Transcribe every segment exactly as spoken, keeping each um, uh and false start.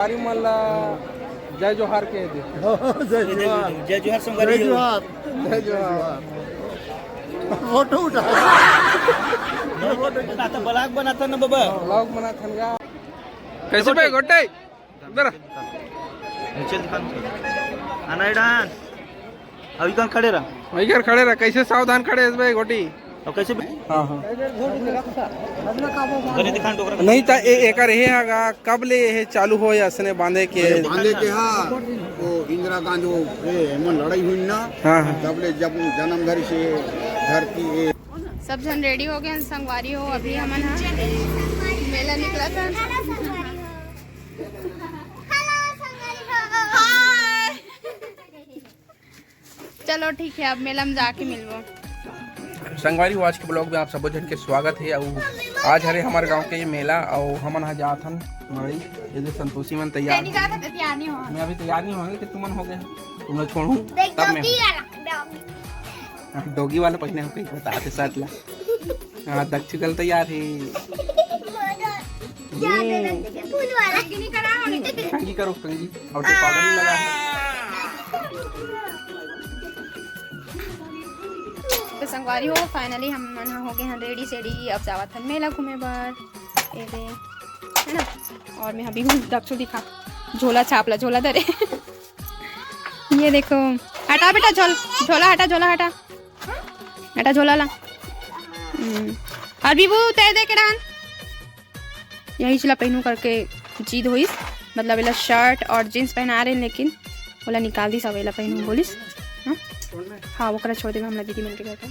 संगवारी मन ला जय जोहार कह दे। जय जोहार। जय जोहार संगवारी जय हो। जोहार। जय जोहार। फोटो उठा। बता तो ब्लॉग बनाता ना बाबा। ब्लॉग बनाथन गा। कैसे भाई गोटे? इधर आ। नीचे दिखा ना। आना है डांस। अभी कहाँ खड़े रहा? वही घर खड़े रहा। कैसे सावधान खड़े हस भाई गोटी? और कैसे भी? हाँ, हाँ। गले दिखा ना डोकरा। नहीं त ए-, एकर हे हगा, कब ले हे चालू हो या असने बांधे के? बांधे के हा, वो इंदिरा गांधी, वो, ए, एमन लड़ाई हुई ना, हाँ, हाँ। तब ले जब जन्म धरी से धरती ए। सब झन रेडी हो गए, संगवारी हो, अभी हमन हा मेला निकला था। चलो ठीक है, अब मेला में जाके मिलबो। संगवारी हो, आज के ब्लॉग में आप सबो झन के स्वागत है। अउ आज हरे हमारे गांव के ये मेला, अउ हमन हा जात हन मड़ई, ये दे संतोषी मन तैयार। नहीं जाता तो तैयार नहीं हो। मैं अभी तैयार नहीं होंगे कि तुमन हो गए, तुम लोग छोड़ू देख, तब मैं। डॉगी वाला, डॉगी। हाँ, डॉगी वाला पहने हो कहीं बता दे साथ ला। हाँ, दक्षु कल तैयार है। क्या दे दक्षु के फूल वाला? कंघी करो, कंघी। और तो पाउडर नहीं लगा है। तो संगवारी हो, finally हम मन हो गए हैं रेडी सेडी। अब जावत हन मेला घूमे बर, ए दे, है ना। और मैं अभी हूँ दक्षु दिखा, झोला छाप ला, झोला धरे। ये देखो, हटा बेटा, झोल-, झोला हटा, झोला हटा। हटा झोला ला। हम्म। और बीबू, तेरे दे के डान। यही चला पहनू करके जिद होइस, मतलब एला शर्ट और जींस पहना रहे, लेकिन ओला निकाल दिस, अब एला पहनू बोलिस। हाँ? हाँ, ओकरा छोड़ देबे हमला दीदी मन के घर पर।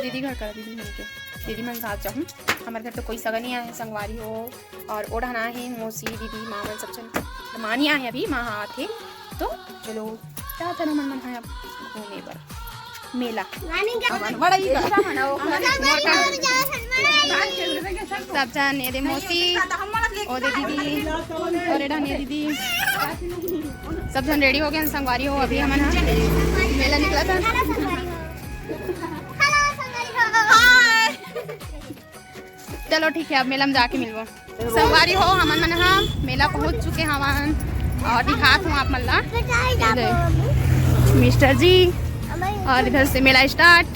दीदी घर कर, दीदी मन के, दीदी मन साथ जाहूँ। हमारे घर तो कोई सगा नहीं आए, संगवारी हो, और ओढ़ना है मौसी, दीदी, माँ मन सब जन। माँ नहीं आए अभी, माँ हाँ आथे। तो चलो, जात हन हमन मन ह अब घूमे बर मेला। हमन बड़ा ही बा। सब झन, ये दे मौसी, ओ दे दीदी, और एडा ने दीदी, सब झन रेडी हो गए हैं संगवारी हो। अभी हमन ह मेला निकला था। चलो ठीक है, अब मेला में जाके मिलबो। संगवारी हो, हमन मन ह मेला पहुंच चुके हवन और दिखात हूँ आप मन ला। ये दे, मिस्टर जी, और इधर से मेला स्टार्ट।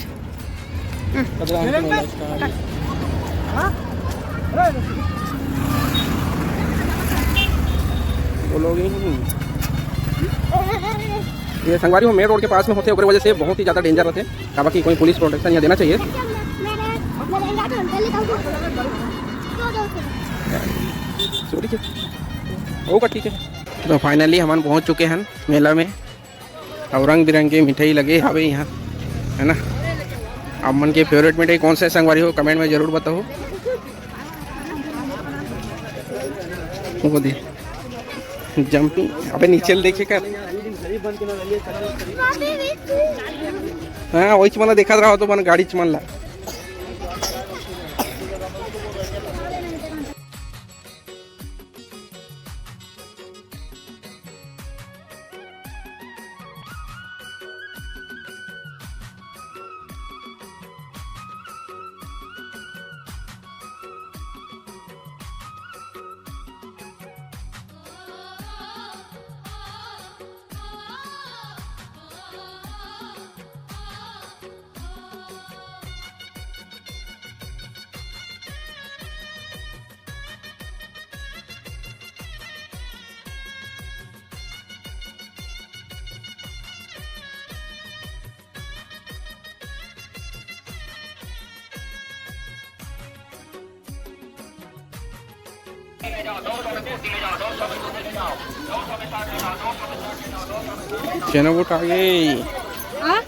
बोलोगे ही नहीं। ये संगवारी हो, मेन रोड के पास में होथे, ओकरे वजह से बहुत ही ज्यादा डेंजर होथे। काबर कि कोई पुलिस प्रोटेक्शन यहाँ देना चाहिए। सॉरी के। ओका ठीक है। तो finally हमन पहुँच चुके हन मेला में। अउ रंग बिरंग के मिठाई लगे हवे यहाँ, है ना। आप मन के फेवरेट मिठाई कौन सा है संगवारी हो, कमेंट में जरूर बताओ। वो दे जंपिंग, अबे नीचे ल देखे कर। हाँ, वही मन ला देखत रहो तो मन गाड़ी च मन ला। चना बोट आ गए। हाँ?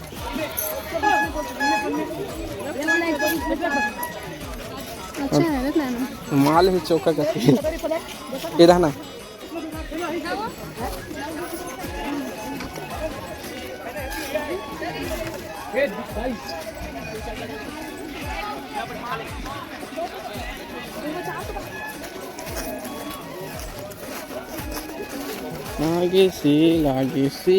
अच्छा है, रख लेना। माल है चौका का। ये रहा ना। आगे से, आगे से।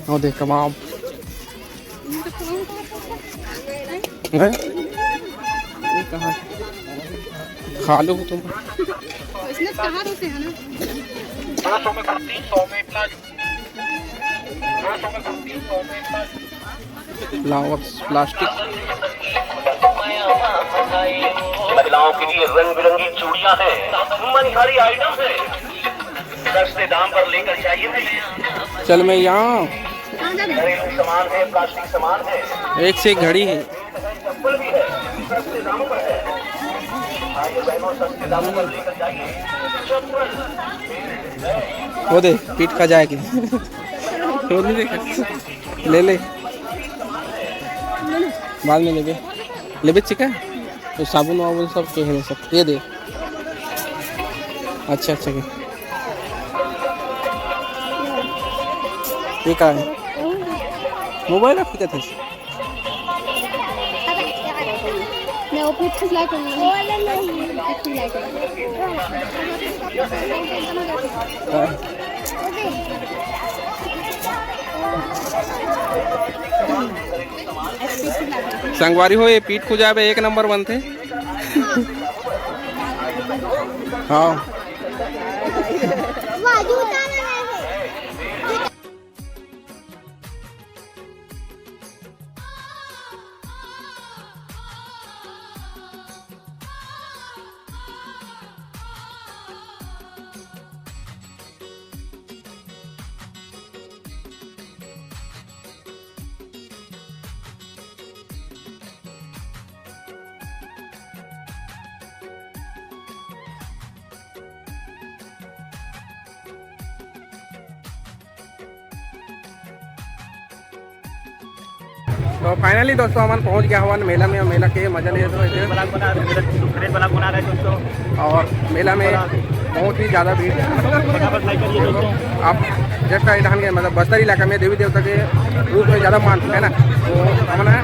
ओ देख कबाब। हैं? ये कहाँ? खा लो तुम। इसने कहा तो से है ना। दो सौ में कुर्ती, सौ में प्लाजो। दो सौ में कुर्ती, सौ में प्लाजो। Flowers, plastic. महिलाओं के लिए रंग बिरंगी चूड़ियां हैं, मन भरी आइटम है, सस्ते दाम पर लेकर जाइए। चल मैं यहाँ। घरेलू सामान है, प्लास्टिक सामान है। एक से एक घड़ी है। वो दे, पीठ खा जाएगी। वो नहीं देखा। ले ले, बाद में लेबे। लेबे चिका। तो साबुन वाबुन सब के है सब, ये दे। अच्छा, अच्छा, ये का है? मोबाइल आप दिखा था। मैं वो पीठ खिला के नहीं। खिला के। संगवारी हो, ये पीठ खुजाबे एक नंबर बनथे। हाँ। तो finally दोस्तों, हमन पहुंच गया हवन मेला में। मेला के मजा ले तो ऐसे। ब्लॉग बना रहे, मेरा फेवरेट ब्लॉग बना रहे दोस्तों। और मेला में बहुत ही ज़्यादा भीड़ है। फटाफट लाइक करिए दोस्तों। आप जस्ट आई धान के, मतलब बस्तर इलाका में देवी देवता के रूप में ज़्यादा मानते हैं ना, तो हम ना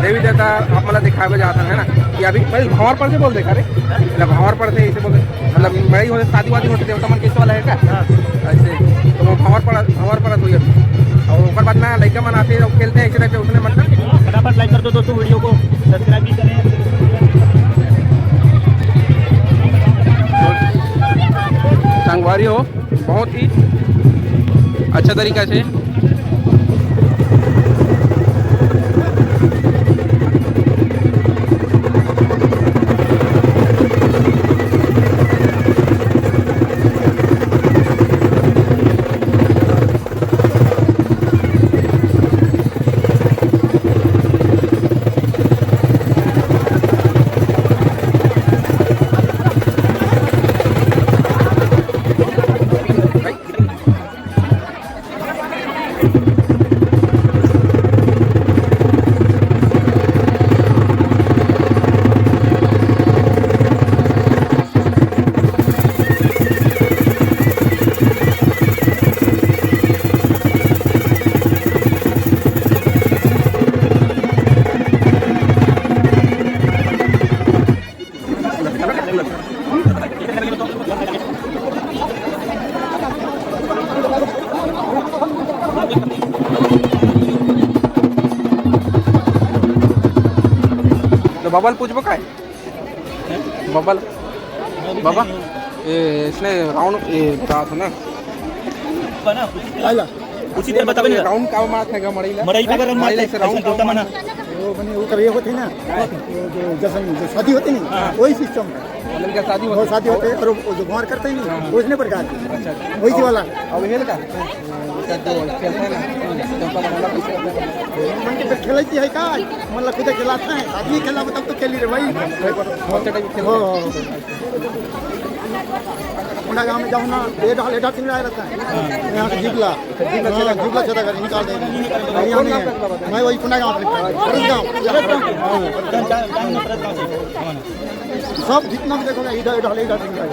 देवी देवता आप मतलब दिखावे जाता है ना कि अभी पहले भंवर पर से बोल देखा रे, मतलब भंवर पर से ऐसे बोलते, मतलब बड़े ही होते, शादी वादी होते, देवता मन कैसे वाला है क्या? हाँ। ऐसे तो वो भंवर पर, भंवर पर तो ये, और ऊपर बाद ना लड़का मन आते हैं, खेलते हैं, ऐसे टाइप से उसने मतलब। फटाफट लाइक कर दो दोस्तों, वीडियो को सब्सक्राइब भी करें। संगवारी हो, बहुत ही अच्छा तरीका से। तो बबल पूछबो काय? बबल, बाबा, ए, इसने राउंड, ए, बता था ना। बना। आइला। उसी तरह बताबे ना। राउंड का मारत है गा मड़ई ला? मड़ई का अगर मड़ई मारत से है, राउंड ऐसा का देवता मारत मना। वो बने, वो कभी होते ना, हाँ। वो जो जश्न, जो शादी होती नहीं, हाँ। वही सिस्टम है। मतलब क्या शादी वो होती? शादी होते हैं और वो जो भंवर करते ही नहीं, हाँ। वो इसने प्रकार की। अच्छा, अच्छा। वही वाला। और ये लगा? उसका जो खेलता है ना, देवता बनाना कैसे करता है? मन के फिर खेलती है का? मतलब खुद खिलाता है, आदमी खिला तब तो खेली रे भाई। अच्छा, टाइप खेलता है। हो, हो, हो। पुना गांव में जाओ ना, ये ढाल, ये ढाल चिल्लाए रहता है। यहाँ से जिबला। जिबला हाँ, छेदा। जिबला छेदा कर निकाल देंगे। बढ़िया नहीं है। मैं वही पुना गांव से निकाल, फरस गांव। हाँ। सब जितना भी देखोगे, इधर, इधर, इधर, इधर।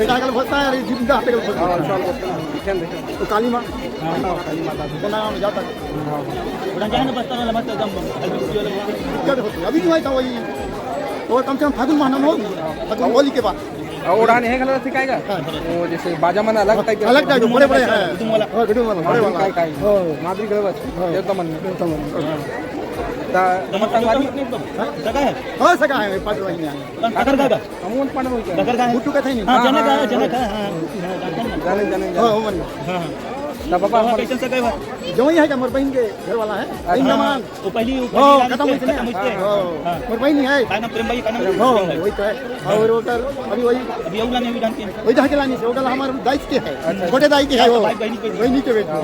ये ढाल बोलता है, अरे जिंदा पे बोलता है। तो काली माँ। हाँ, काली माता। पुना गांव में जाता है। दिक्कत होती है। अभी भी वही था, वही। और कम से कम फागुन महीना में हो, फागुन होली के बाद। और उड़ान है गलत सिखाएगा? हाँ। वो जैसे बाजा मन अलग टाइप के अलग टाइप के, बड़े बड़े हैं। गुडुम वाला। हाँ, गुडुम वाला, बड़े वाला। काय, काय? हाँ। मादरी गलत। हाँ। एकदम मन। एकदम मन। हाँ। त हमर संगवारी एकदम सगा है। हाँ, सगा है, पाँच बहिनी है। कौन, ककर का का? हम उन पाँच बहिनी है। ककर का है? गुड्डू का था ही नहीं। हाँ, हाँ, जनक हाँ, है, हाँ। जनक है, हाँ। जाने, जाने, हाँ, जाने। वो मन। हाँ, हाँ। त बाबा, तो हमर कैसन सगा है? जो ही है, हमर बहिन के घर वाला है। अच्छा। बहिन दमाद। वो पहली, वो हाँ, पहली खत्म हुई थी ना? खत्म हुई थी। हाँ, हाँ। हाँ। मोर बहिनी है। का नाम? प्रेम भाई, का नाम? हाँ, प्रेम भाई। वही तो है। और वो कर, अभी वही अभी अगला नहीं, अभी जानते हैं। वही जहाँ के लानी से, वो गला हमारे दाई के है। अच्छा। छोटे दाई के है वो। भाई, बहनी के। बहनी के बेटे। हाँ।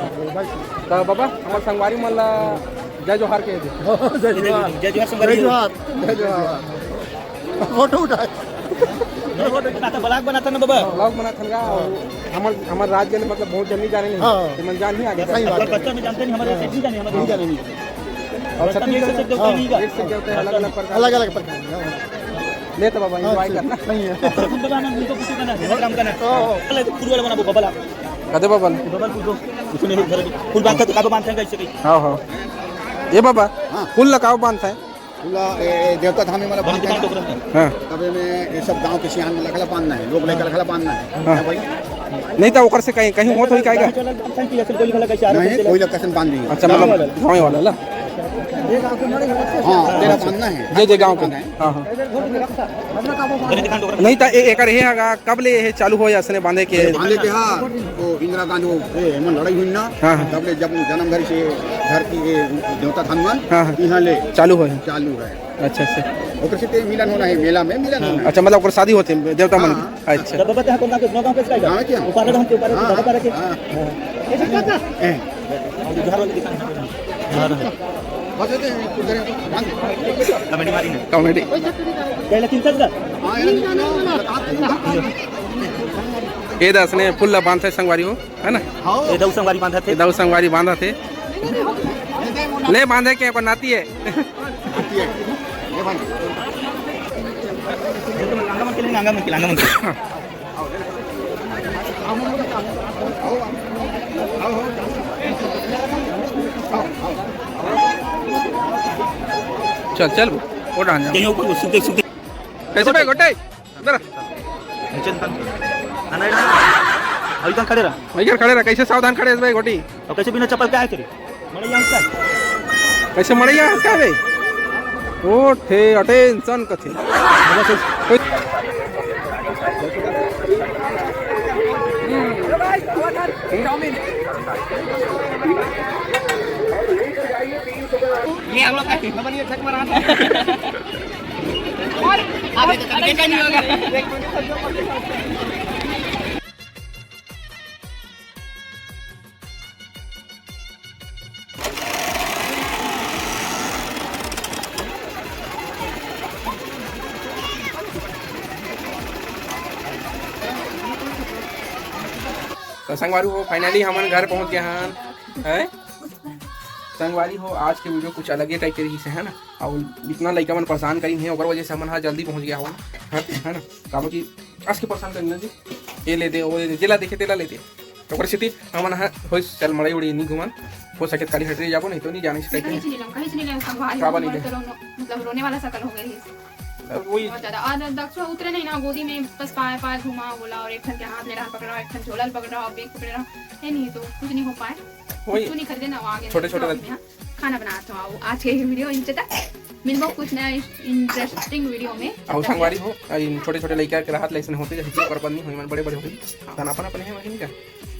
त बाबा, हमर संगवारी मन ला जय जोहार कह दे। जय जोहार। जय जोहार, संगवारी। जय जोहार। जय जोहार। फोटो उठाए। नहीं, तो बनाता, vlog बनाता ना बाबा। Vlog बनाता ना, और हमर, हमर राज्य में मतलब बहुत जन नहीं जाने नहीं। हाँ। तो मन जान नहीं आगे। सही बात है। बस्तर में जानते नहीं, हमारे से नहीं जाने, हमारे नहीं जाने नहीं। और बस्तर में एक से छत्तीसगढ़, एक से हाँ, नहीं जाने। एक से क्या होता है, अलग-अलग प्रकार। अलग-अलग प्रकार। हाँ। ले तो बाबा, हाँ, enjoy सही, करना। सही है। बाबा, हम उनको पूछे का ना, मेरा काम का ना। हाँ, हाँ। चल, फूल वाला बना, वो बबल आप। कदे बबल? बबल फूल दो। उसने घर में फूल बांधता तो काबा बांधता है, कैसे कहीं? हाँ, हाँ। ये बाबा, हाँ। फूल लगाओ बांधता है। पूरा, ए, ए, देवता धाम में मतलब बांधते हैं। हाँ। तब में ये सब गांव के सियान में लखला बांधना है, लोग लेकर लखला बांधना है। हाँ। क्या भाई? नहीं तो ओकर से कहीं, कहीं होत होई काएगा? नहीं, कोई लोग कैसे बांध देंगे। अच्छा, मतलब गाँव वाला ला? हाँ, तेरा बांधना है। जे, जे गाँव के। बांधना है। हाँ, हाँ। नहीं तो ए-, एकर हे आगा, कब ले ये चालू हो या असने बांधे के? बांधे के, हाँ, वो इंदिरा गांधी, वो, ए, एमन लड़ाई हुई ना, हाँ, हाँ। तब ले जब जन्म धरी से धरती, ए, देवता धाम मन, हाँ, हाँ। यहाँ ले चालू हो है। चालू है। अच्छा, अच्छा। ओकर से ते मिलन होना है, मेला में मिलन होना है। अच्छा, मतलब ओकर शादी होते हैं देवता मन के? हाँ। अच्छा। जब बाबा ते कौन गाँव के, नौ गाँव के इसका गाँव है क्या? ऊपर रहे, हम के ऊपर रहे, हाँ, बाबा रहे। हाँ। हाँ। ए। बस ये तो उधर है। कॉमेडी मारी ने। कॉमेडी। पहले तीन सौ का। हाँ, ये तो ये दस ने फुल बांधे संगवारी हो। है ना? हाँ। ए दऊ संगवारी बांधत हे। ए दऊ संगवारी बांधत हे। ले बांधे के अपन नाती है। नाती है। ये बांध। आंगा मन के लिए, आंगा मन के लिए, आंगा मन के लिए। चल, चल, वो डाल जा। कहीं ऊपर वो सूखे, सूखे। कैसे भाई, गोटे? अंदर। नीचे निकाल। आना है। अभी तक खड़े रहा। वही खड़े रहा, कैसे सावधान खड़े है भाई गोटी? और कैसे बिना चप्पल के आए तेरे? मड़ैया हंसता है। कैसे मड़ैया हंसता है बे? ओ ठे, attention कथे। ये हम लोग का कितना बनी है, छक मारा। अबे तो कभी देखा नहीं होगा। तो संगवारी हो, finally हमन घर पहुंच गए हन, हैं? संगवारी हो, आज के video कुछ अलग ही type के रही से, है ना? और इतना लइका मन परेशान करीन हे, ओकर वजह से हमन हा जल्दी पहुंच गया हो, है, है ना? काबर कि आज के परेशान करीन ना जी, ये ले दे, वो ले दे, जेला देखे तेला लेते। तो ओकर सेती हमन हा होइस चल मड़ई उड़ई नहीं घूमन, हो सके काली हटरी जाबो, नहीं तो नहीं जाने से कहीं। कहीं नहीं लेम, कहीं नहीं लेम, संगवारी काबर हो, नहीं मोर ले? तो रोनो, मतलब रोने वाला शकल हो गई है। अब वही बहुत ज्यादा। और दक्षवा उतरे नहीं ना गोदी में, बस पाए पाए घुमा बोला, और एक ठन के हाथ ले रहा पकड़ा, एक ठन झोला पकड़ा, और बैग पकड़े रहा, है नहीं तो कुछ नहीं हो पाए। वही। कुछ नहीं खरीदे ना, वो आगे छोटे नहीं, छोटे तो रख- में खाना बनात हूँ। आज के video इंचे तक, मिलबो कुछ नया interesting video में। और संगवारी हो, इन छोटे छोटे लइका के रहत ले अइसन होथे, जैसे कि ओकर बनी होई मन बड़े बड़े होई, तन अपन अपन है वही का।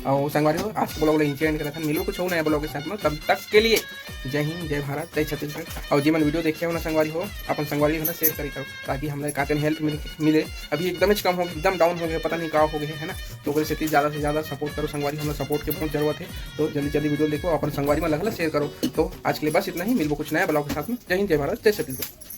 और संगवारी हो, आज के vlog ला इंचे end करत हन, मिलबो कुछ नया vlog के साथ में, तब तक के लिए जय हिंद, जय भारत, जय छत्तीसगढ़। और जी मन video देखे हो ना संगवारी हो, अपन संगवारी हो ना share करी करो, ताकि हमला काफी help मिल, मिले। अभी एकदम ही कम हो गए, एकदम down हो गए, पता नहीं का हो गए, है ना? तो ओकरे सेती ज्यादा से ज्यादा support करो संगवारी, हमला support के बहुत जरूरत है। तो जल्दी जल्दी video देखो, अपन संगवारी मन ला share करो। तो आज के लिए बस इतना ही, मिलबो कुछ नया vlog के साथ में। जय हिंद, जय भारत, जय छत्तीसगढ़।